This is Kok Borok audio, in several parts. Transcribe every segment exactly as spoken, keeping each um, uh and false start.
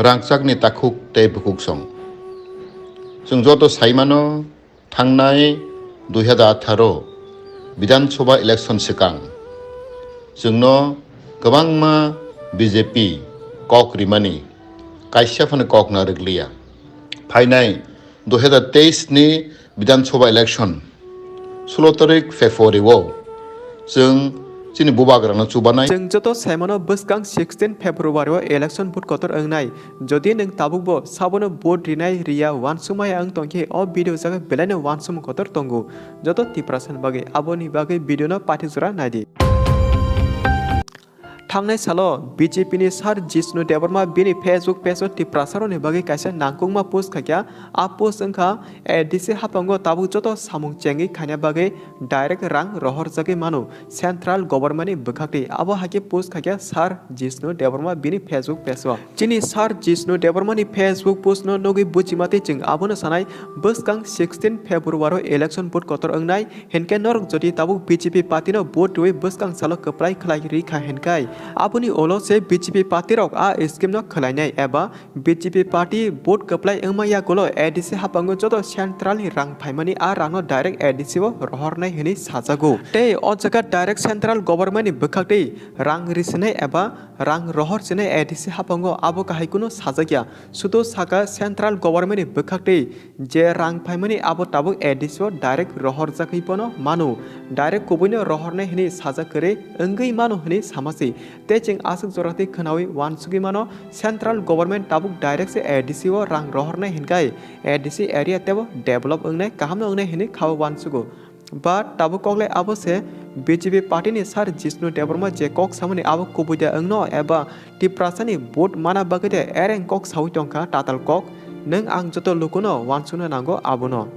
Rangchakni takhuk tei bukhuk song. Chwng joto sai mano, thangnai dui hazar atharo Bidhan Sabha election swkang chwngno kwbangma B J P kok rimani kaisa phano kok narwkliya. Phainai dui hazar teis ni Bidhan Sabha election sulo tarik February o chwng chini bubagrano chubanai. Chwng joto saimano bwskang sixteen February o election vote kotor wngnai. Jodi nwng tabukbo sabono vote rinai riya wansukmaya wng tongkhe o video jaga belaino wansukmung kotor tongo joto Tiprasani bagwi. Aboni bagwi video no paithak jora naidi. Thangnai salo B J P ni Sir Jishnu Debbarma bini Facebook page o Tiprasarokni bagwi kaisa nangkukma post khaikha. A post wngkha, A D C haphango tabuk joto samung chengwi khaina bagwi direct rang rohorjagwi mano central government ni bwkhaktwi. Abo hai khe post khaikha Sir Jishnu Debbarma bini Facebook page o. Chini Sir Jishnu Debbarma ni Facebook post no nugwi bujimatwi chwng abono sanai, bwskang sixteen February o election vote kotor wngnai. Hinkhe norok jodi tabuk B J P party no vote rwi bwskang salo kwplai khlai rikha hinkai, aboni ulo se B J P party rok a scheme no khwlainai eba B J P party vote kwplai wngma yagulo A D C haphango joto central ni rang phaimani a rang no direct A D C o rohornai hinwi sajago. Tei o jaga direct central government ni bwkhaktwi rang risinai eba rang rohor sinai A D C haphango abo kahai kunu sajakya. Sudu saka central government ni bwkhaktwi je rang phaimani abo tabuk A D C o direct rohorjagwi bono mano, direct kubuino rohornai hinwi sajak kwrwi wngwi mano hinwi samasi. Tei chwng aswk joratwi khwnawi wansugwi mano, central government tabuk direct se A D C o rang rohornai hinkai A D C area teibo develop wngnai, kahamno wngnai hinwi khawi wansugo. But tabuk koklai abo se B J P party ni Sir Jishnu Debbarma je kok samani abo kubui da wngno eba Tiprasani vote mana bagwi de ereng kok sawi tongkha tatal kok, nwng ang joto lukuno wansukna nango abono.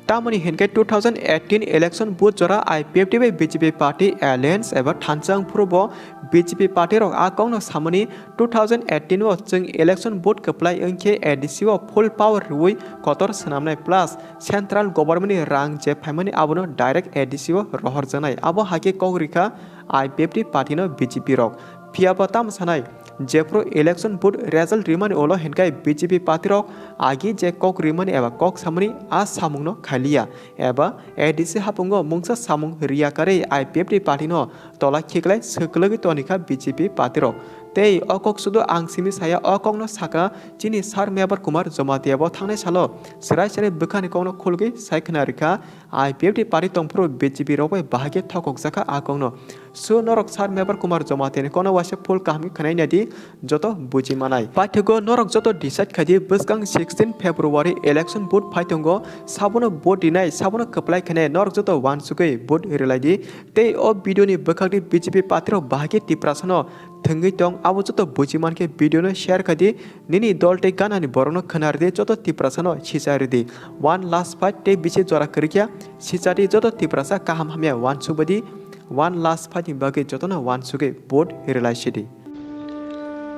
Tamoni hinkhe two thousand eighteen election vote jora I P F T bai B J P party alliance eba thansa wngphuru bo B J P party rok a kokno samani two thousand eighteen o chwng election vote kwplai wngkhe A D C o full power rwui kotor swnamnai plus central government ni rang je phaimani abono direct A D C o rohorjaknai. Abo hai khe kok rikha I P F T party no B J P rok. Phiya bo tamo sanai, jephru election vote result rimani ulo hinkai B J P party rok agi je kok rimani eba kok samani a samung no khailiya eba A D C hapung o mungsa samung riya karwi I P F T party no tola khiklai swkwlwgwi tonikha B J P party rok. Tei o kok sudu ang simi saya, o kok no saka chini Sir Mebar Kumar Jamatia bo thangnai salo swrai swrai bwkhani kok no khulgwi sai khwna rikha. I P F T party tongphuru B J P rok bai bahai khe thokokjakha a kokno. So norok Sir Mebar Kumar Jamatia ni kokno waisa full kaham khe khwnai naidi, joto buji manai. Paithago norok joto decide khaidi bwskang sixteen February election vote phai tongo, sabono vote rinai, sabono kwplai khainai, norok joto wansugwi vote rwlaidi. Tei o video ni bwkhakni B J P party rok bahai khe Tiprasano thwngwi tong, abo joto buji mankhe video no share khaidi. Nini dol tei ganani borokno khwna rwdi, joto Tiprasano sicha rwdi. One last fight tei bisi jora kwrwikya, sichadi joto Tiprasa kaham hamya wansukbaidi. One last fight ni bagwi jotono wansugwi vote rwlaisidi.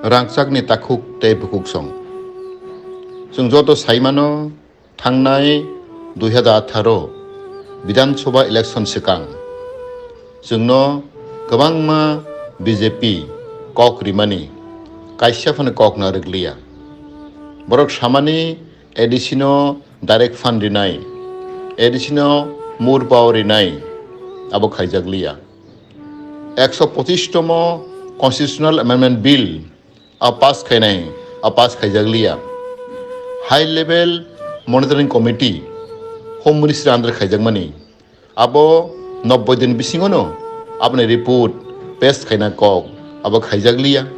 Rangchakni takhuk tei bukhuk song. Chwng joto saimano, thangnai dui hazar atharo Bidhan Sabha election swkang chwngno kwbangma B J P kok rimani, kaisa phano kok narwkliya. Borok samani A D C no direct fund rinai, A D C no more power rinai, abo khaijakliya. Ekso pochish tomo Constitutional Amendment Bill a pass khainai, a pass khaijakliya. High level monitoring committee, Home Ministry under khaijakmani, abo nobboi din bisingono aboni report pass khaina kok, abo khaijakliya.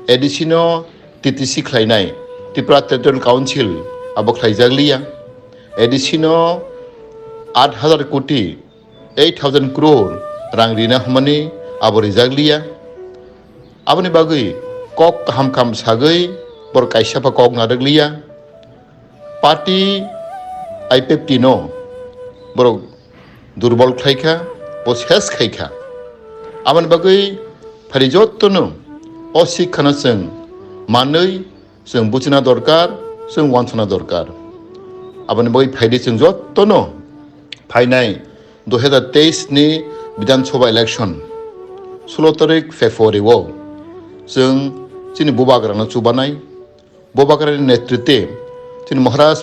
A D C no T T C khlainai, Tripura Territorial Council, abo khlaijakliya. A D C no aat hazar koti, eight thousand crore rang rina hwnmani abo rijakliya. Aboni bagwi kok kaham kaham sagwi borok kaisa pha kok narwkliya. Party I P F T no borok durbol khlaikha, bo ses khaikha. Aboni bagwi phari jottono o sikhano chwng manwi chwng buchina dorkar, chwng wansana dorkar. Aboni bagwi phaidi chwng jottono phainai dui hazar teis ni Bidhan Sabha election sulo tarik February o chwng chini bubagrano chubanai. Bobagrani netritwe chini Maharaj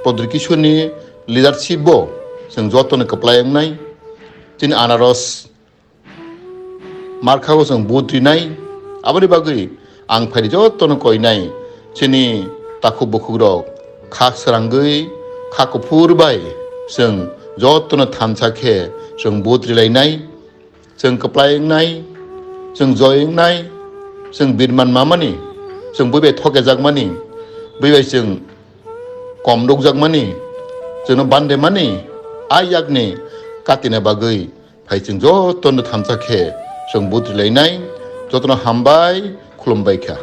Pradyut Kishorni leadership bo chwng jotono kwplai wngnai. Chini anaros markha o chwng vote rinai. Aboni bagwi ang phaidi jotono koinai, chini takhuk bukhukrok kha srangwi, kha kuphur bai chwng jotono thansa khe chwng vote rilainai. Chwng kwplai wngnai, chwng joi wngnai, chwng birman mamani, chwng bui bai thokejakmani, bui bai chwng kom rukjakmani, chwngno bandemani, a yakni katina bagwi phai chwng jotono thansa khe chwng vote rilainai, jotono hambai khulumbai kha.